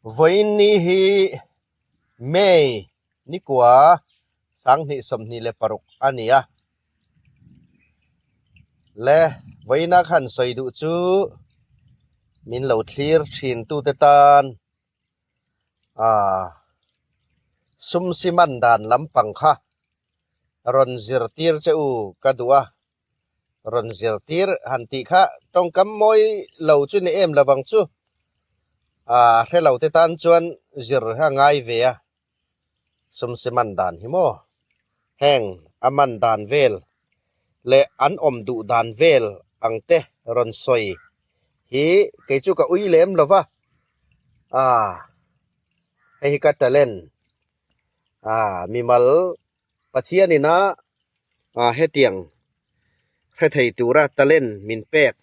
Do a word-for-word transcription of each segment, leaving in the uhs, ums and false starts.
Vawiin ni hi May ni kua, sang hni sawmhni le paruk a ni a. Le, vawiina khan sawi duh chu min lo thlir ṭhin tu te tan, a, sumsi man dan lampang kha rawn zir tir che u ka duh a. Rawn zir tir han tih kha, ṭawngkam mawi lo chu ni em lo vang chu, a, hre lo te tan chuan zir a ngai ve a. Sumsi man dan hi maw, heng a man dan vel le an awm duh dan vel ang te rawn sawi hi kei chu ka ui lem lo va. A, hei hi ka talent, a, mimal Pathianin a, a, hetiang hre thei tura talent min pek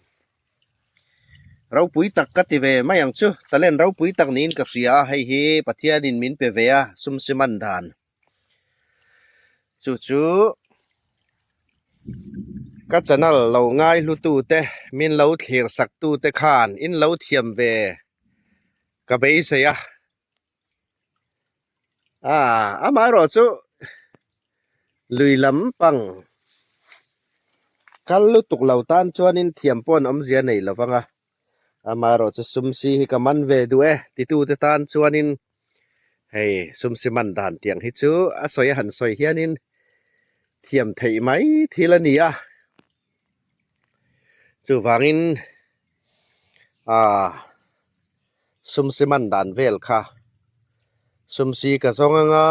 ropui tak ka ti ve mai ang chu, talent ropui tak niin ka hria a, hei hi Pathianin min pe ve a, sumsi man dan. Chu chu ka channel lo ngai hlu tu te, min lo thlir sak tu te khan in lo thiam ve ka beisei a. A, amaherawhchu lui lampang kal lutuk lo tan chuanin thiam pawn awmzia nei lo vang a. Amaherawhchu sumsi hi ka man ve duh e, titu te tan chuanin hei sumsi man dan tiang hi chu a sawi a han sawi hianin thiam theih mai thil a ni a. Chuvangin, a, sumsi man dan vel kha, sumsi ka zawng anga,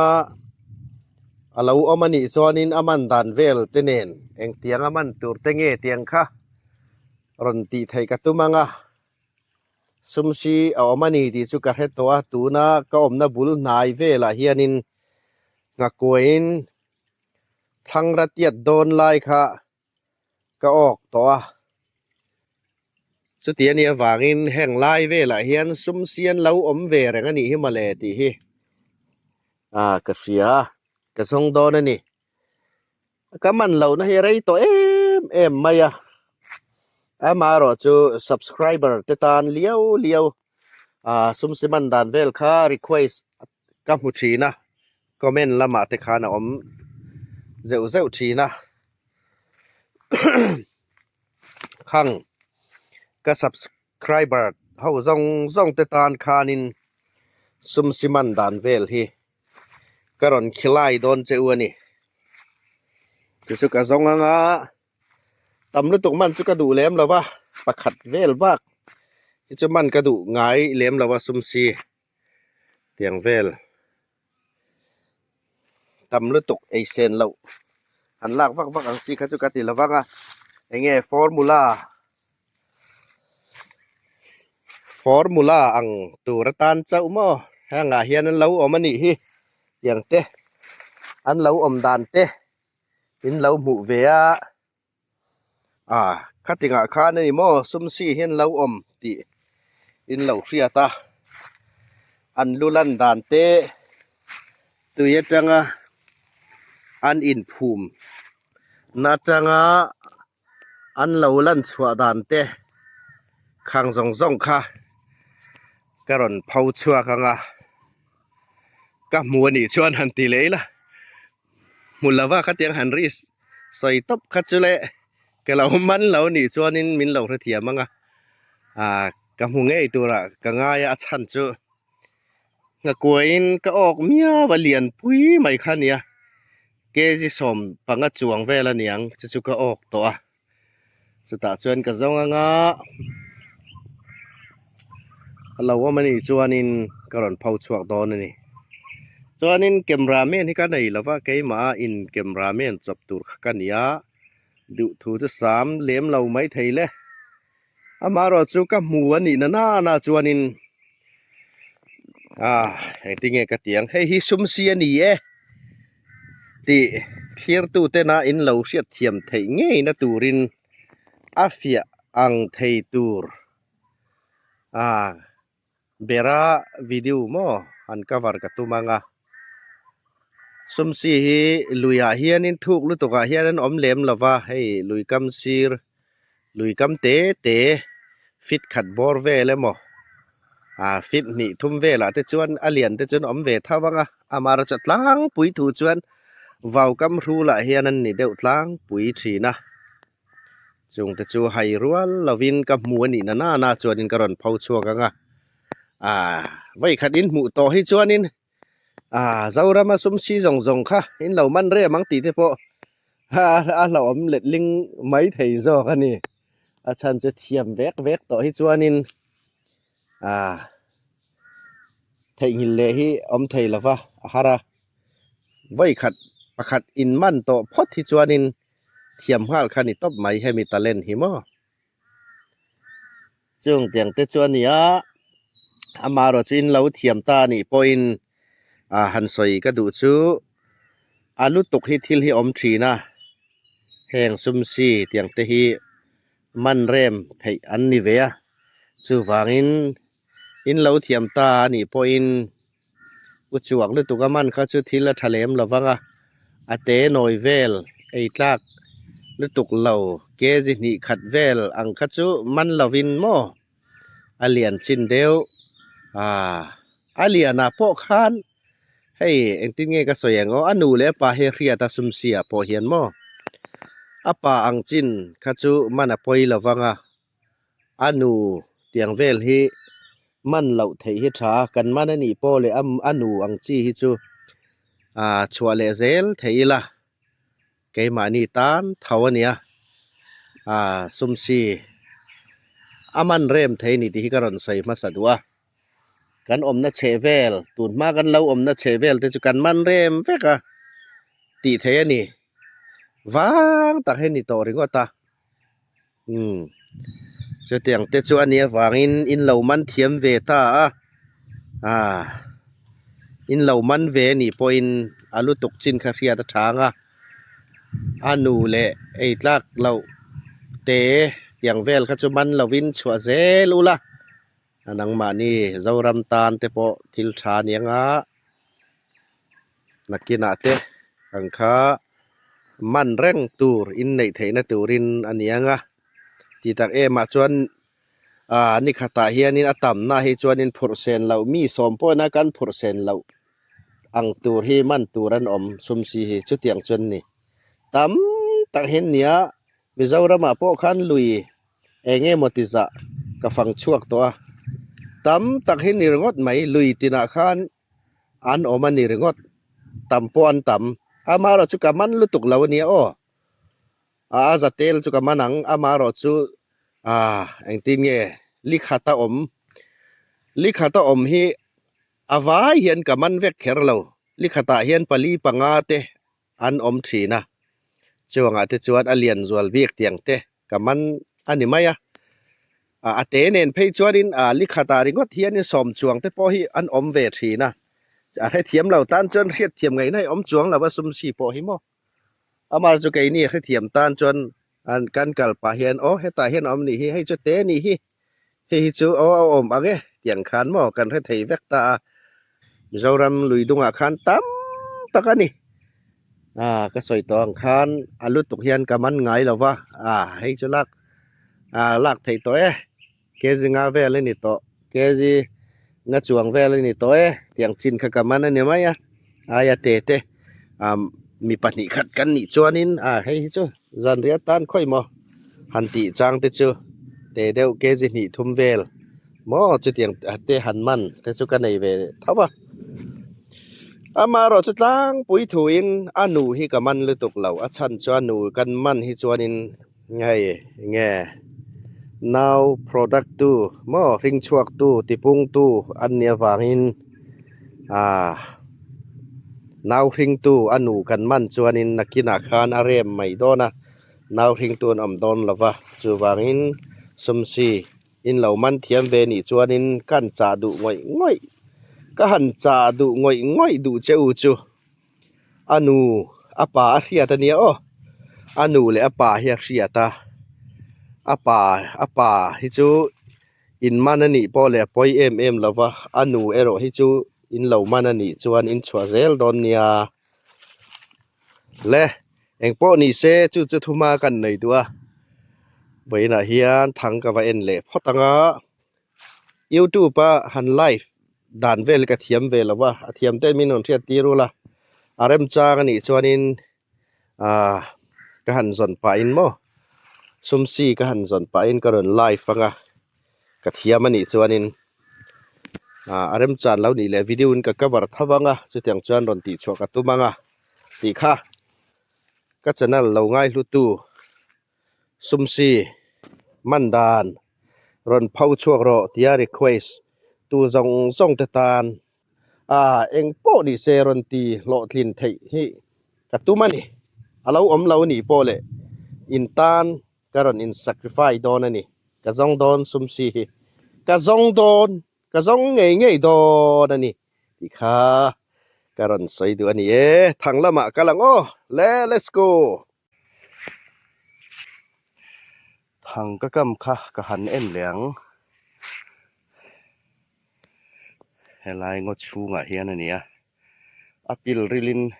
a lo awm a nih chuanin a man dan vel te nen engtiang a man tur te nge tiang kha rawn tih theih ka tum anga. Sumsi a awm a ni tih chu ka hre tawh a, tuna ka awmna bul hnai velah hianin ngakuain thlangra tiat dawn lai kha ka awk tawh a. Chuti a nih avangin heng lai velah hian sumsi an lo awm ve reng a nih hi mawle tih hi, a, ka hria a, ka zawng dawn a ni. Ka man lohna hi a rei tawh em em mai a. Amaherawhchu subscriber te tan liau liau, a, sumsi man dan vel kha request ka hmu ṭhin a, comment lamah te khan a awm zeuh zeuh ṭhin a. Khang ka subscriber ho zawng zawng te tan khanin sumsi man dan vel hi ka rawn khilai dawn che u a ni. Chu chu ka zawng anga, tam lutuk man chu ka duh lem lo va, pakhat vel bak hi chu man ka duh ngai lem lo va, sumsi tiang vel tam lutuk ei sen lo han lak vak vak ang chi kha chu ka ti lo vang a. Enge formula, formula ang tur atan chauh maw, hengah hian an lo awm a nih hi, tiang te an lo awm dan te in lo hmuh ve a. A, khatingah khan a ni maw, sumsi hi an lo awm tih in lo hriat a, an lu lan dan te, tui atanga an inphum na atanga an lo lan chhuah dan te, khang zawng zawng kha ka rawn pho chhuak anga, ka hmu a nih chuan han ti leh ila. Hmu lova khatiang han ri sawi tawp kha chu le, ka lo man lo nih chuanin min lo hrethiam anga, a, ka hmu ngei tura ka ngai a, a chhan chu ngakuain ka awk miau a, lian pui mai kha nia, kg sawm panga chuang vel a niang, chu chu ka awk tawh a. Chutah chuan ka zawng anga, a lo awm a nih chuanin ka rawn pho chhuak dawn a ni. Chuanin cameraman hi ka nei lova, keimah a in cameraman chawp tur kha ka nia, duh thu chu sam lem lo mai thei le. Amaherawhchu ka hmu a nih na nana chuanin, a, engtin nge ka tiang, hei hi sumsi a ni e tih thlirtu tena in lo hriat thiam theih ngeina turin a fiah ang thei tur, a, bera video maw han cover ka tum anga. Sumsi hi luiah hianin thuk lutukah hian an awm lem lova, hei lui kam sir, lui kam te te, fit khat bawr vel emaw, a, feet hnih thum vela te chuan a lian te chuan awm ve tho ang a, amaherawhchu tlangpui thu chuan vaukam hrulah hian an ni deuh tlangpui ṭhin a. Chungte chu hai rual lovin ka hmu a nih na na na chuanin ka rawn pho chhuak ang a. A, vawi khat in hmuh tawh hi chuanin, a, Zorama sumsi zawng zawng kha in lo man rem ang tih te pawh a, a hlauhawm letling mai thei zawk a ni. A chhan chu thiam vek vek tawh hi chuanin, a, theihnghilh leh hi awm thei lo va, a har a. Vawi khat pakhat in man tawh phawt hi chuanin thiam nghal kha ni tawp mai hemi talent hi maw. Chungtiang te chu a ni a, amaherawhchu in lo thiam ta a nih pawhin, a, han sawi ka duh chu, a lutuk hi thil hi awm ṭhin a, heng sumsi tiang te hi man rem theih an ni ve a, chuvangin in lo thiam ta a nih pawhin u chuak lutuk a man kha chu thil a ṭha lem lo vang a, a te nawi vel ei tlak lutuk lo, kg hnih khat vel ang kha chu man lovin maw a lian chin deuh. A, a liana pawh khan hei engtin nge ka sawi ang aw, a nu leh a pa hi hriat a, sumsia pawh hian maw a pa ang chin kha chu man a pawi lo vang a, a nu tiang vel hi man loh theih hi ṭha, kan man a nih pawh leh a, a nu ang chi hi chu, a, chhuah leh zel thei ila, keimahni tan tho a nia, a, sumsi a man rem thei ni tih hi ka rawn sawi hmasa duh a. Kan awmna chheh vel, tun hma kan lo awmna chheh vel te chu kan man rem vek a, tih theih a ni. Vang tak hi ni tawh ringawt a. Hmm. Chutiang te chu a nih avangin in lo man thiam ve ta a. A, in lo man ve ni pawhin a lutuk chin kha hriat a ṭha ang a. A nu leh ei tlak lo te tiang vel kha chu man lovin chhuah zel ula. A nangmahni Zoram tan te pawh thil ṭha ni ang a. Nakinah te ang kha man reng tur in neih theihna turin a ni ang a. Tih tak emah chuan, a, ni khatah hianin a tamna hi chuanin phurh sen loh, mi sawm pawhin a kan phurh sen loh ang tur hi man tur an awm, sumsi hi chutiang chuan ni. Tam tak hi an ni a, Mizoramah pawh khan lui eng emaw ti zah ka fang chhuak tawh a. Tam tak hi ni ringawt mai, lui tinah khan an awm a ni ringawt, tam pawh an tam. Amaherawhchu ka man lutuk lo a nia aw. A, a zatel chu ka man ang, amaherawhchu, a, engtin nge, li khata awm, li khata awm hi a vai hian ka man vek kher lo. Li khatah hian pali panga te an awm ṭhin a. Chuangah te chuan a lian zual bik tiang te ka man a ni mai a. A, a te nen phei chuanin, a, li khatah ringawt hianin sawm chuang te pawh hi an awm ve ṭhin a. A hrethiam lo tan chuan hriatthiam ngaihna hi awm chuang lo a, sumsi pawh hi maw. Amaherawhchu keini hrethiam tan chuan an, kan kal pah hian, aw, hetah hian awm ni hi, hei chu te ni hi. Hei hi chu, aw, a awm ang e, tiang khan maw kan hre thei vek ta a. Mizoram lui dungah khan tam tak a ni. A, ka sawi tawh ang khan a lutuk hian ka man ngai lo va. A, hei chu lak, a, lak thei tawh e. Kg nga vel a ni tawh, kg nga chuang vel a ni tawh e, tiang chin kha ka man a ni mai a. Aia te te, am, mi pahnih khat kan nih chuanin, a, hei hi chu zanriat tan khawi maw han tih chang te chu, te deuh kg hnih thum vel maw chutiang te han man te chu ka nei ve tho va. Amaherawhchu tlangpui thuin a nu hi ka man lutuk lo, a chhan chu a nu kan man hi chuanin hei nge, nau product tu maw, hring chhuak tu, tipung tu an nih avangin, a, nau hring tu a nu kan man chuanin nakinah khan a rem mai dawn a, nau hring tu an awm dawn lo va, chuvangin sumsi in lo man thiam ve nih chuanin kan chah duh ngawih ngawih, ka han chah duh ngawih ngawih duh che u chu. A nu, a pa a hriat a nia aw. A nu leh a pa hi a hriat a. A pa, a pa hi chu in man a nih pawh leh a pawi em em lo va. A nu erawh hi chu in lo man a nih chuan in chhuah zel dawn nia. Le, engpawh ni se chu chu thuma kan nei duh a. Vawiinah hian thang ka va en leh phawt ang a. YouTube-a han live dan vel ka thiam ve lo a, a thiam te min hon hriat tir u la. A remchang a nih chuanin, a, ka han zawn pah in maw, sumsi ka han zawn pah in ka rawn live anga, ka thiam a nih chuanin, a, a remchan lo nih leh video in ka cover tho anga, chutiang chuan rawn tih chhuah ka tum anga tih kha ka channel lo ngaihlutu sumsi man dan rawn pho chhuak rawh tia request tu zawng zawng te tan, a, eng pawh ni se rawn ti hlawhtlin theih hi ka tum a ni. A lo awm lo ni pawh leh in tan ka rawn in sacrifice dawn a ni. Ka zawng dawn sumsi hi. Ka zawng dawn, ka zawng ngei ngei dawn a ni. Tih kha ka rawn sawi duh a ni e. Thang lamah ka lang aw. Le, let's go. Thang ka kam kha ka han en leh ang. Helai ngaw chhungah hian a nia. A pil rilin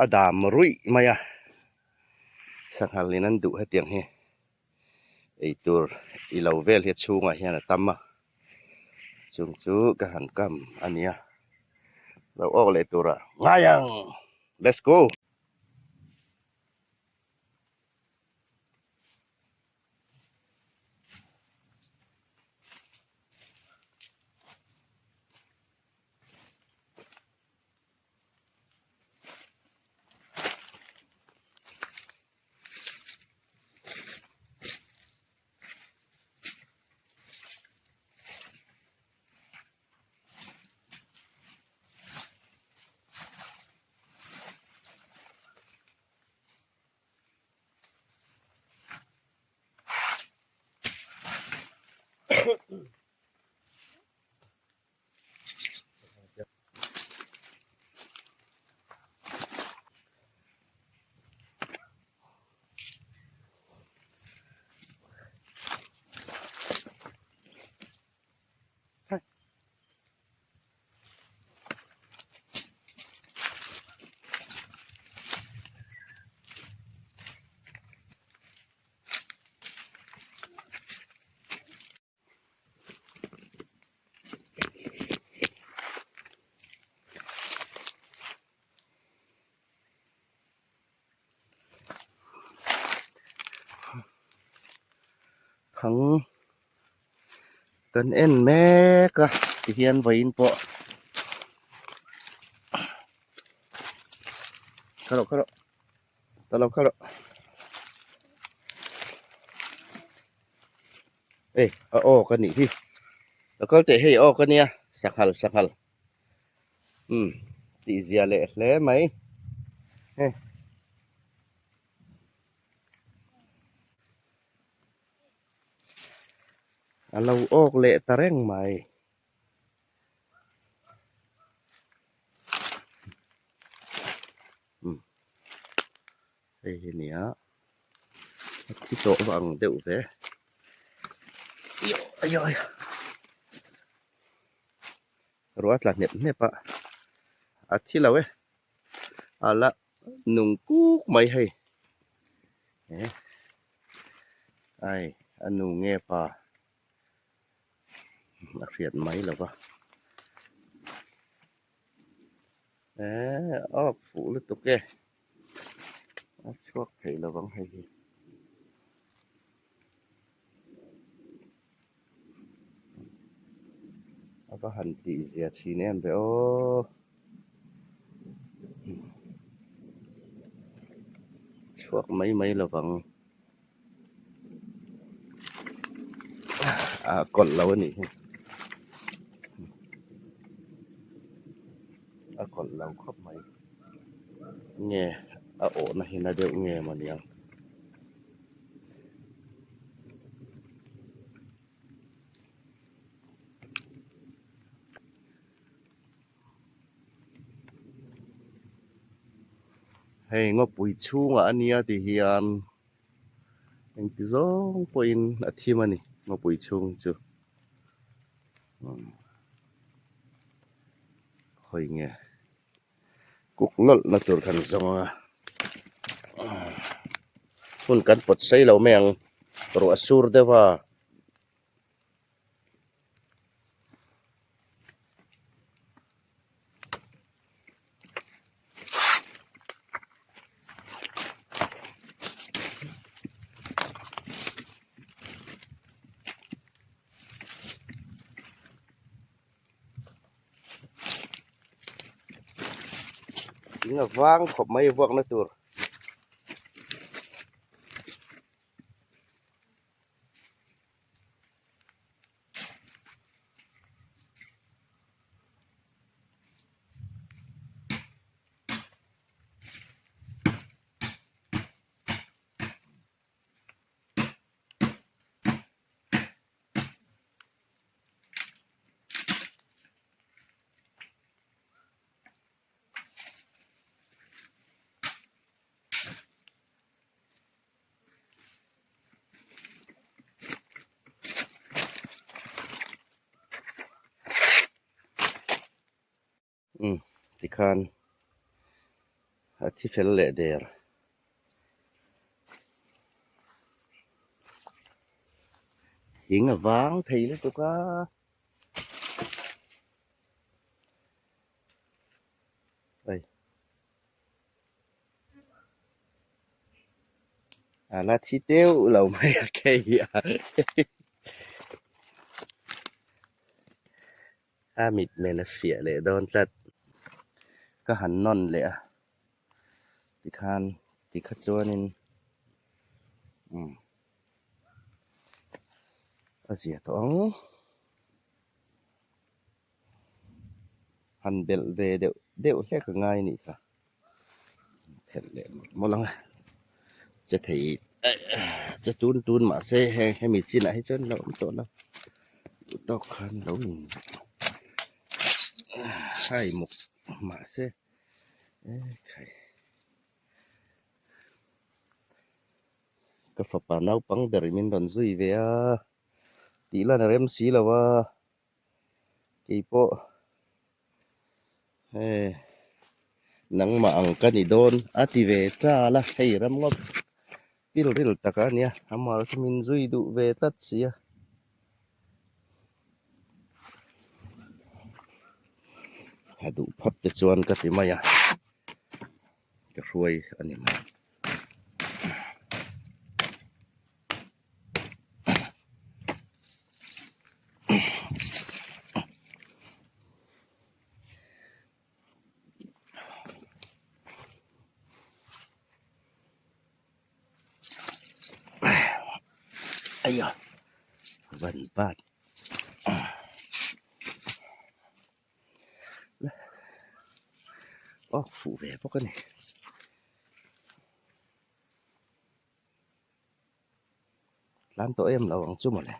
a dam ruih mai a. Sanghalin an duh hetiang hi. Ei tur i lo vel hi a chhungah hian a tam a. Chung chu ka han kam a nia. Lo awk leh tura ngai ang. Let's go. Thang kan en mek a, ti hian vawiin pawh. Kha rawh, kha rawh. Ta lo kha rawh. Ei, a awk a nih hi. Lo kal teh, hei, awk a nia. Sanghal, sanghal. Hmm, tih zia leh hle mai. He. A lo awk leh ta reng mai. Hmm. Hei hi nia. A thi tawh vang deuh ve. Io, io, io. Ruah tla hnep hnep a. A thi lo e. A la nung kuk mai hei. E. Ai, a nu nge pa. A hriat mai lo va. E, a awk fuh lutuk e. A chhuak thei lo vang hei hi. A va han tih zia ṭhin em ve aw. Chhuak mai mai lo vang. A kawlh lo a nih hi. A kawlh lo khawp mai. Nge a awhna hi na deuh nge maw niang. Hei, ngawpui chhungah a nia ti hian, engti zawng pawhin a thim a ni, ngawpui chhung chu. Hmm. Khawi nge. Kuk lawlhna tur kan zawng anga. Hun kan pawt sei lo mai ang, ruah a sur deuh a. Hieng a vang khawp mai vuakna tur. Um, ti khan a thi fel leh der. Hieng a vang thei lutuk a. Ai. A la thi teu lo mai a kei a. A mit men a fiah leh dawn tlat. Ka han nawn leh a. Ti khan, ti kha chuanin, um, a zia tawh ang. Han belh ve deuh deuh hlek a ngai nih kha. Phelh leh mawlh ang a. Che thei, che tun tun mah se, he, hemi chinah hi chuan lo awm tawh lo. Tawk khan lo in hai muk mah se. E khai. Ka fapa naupang ber min rawn zui ve a. Tih lan a rem si lo a. Kei pawh, e, nangmah ang ka ni dawn a ti ve ta la, hei ram ngawt. Pilril tak a nia, amah chu min zui duh ve tlat si a. A duh phawt te chuan ka ti mai a. Ka hruai a ni mai. Aiya, van bat. Awk fuh ve bawk a ni. Tlan tawh em lo ang chu mawle.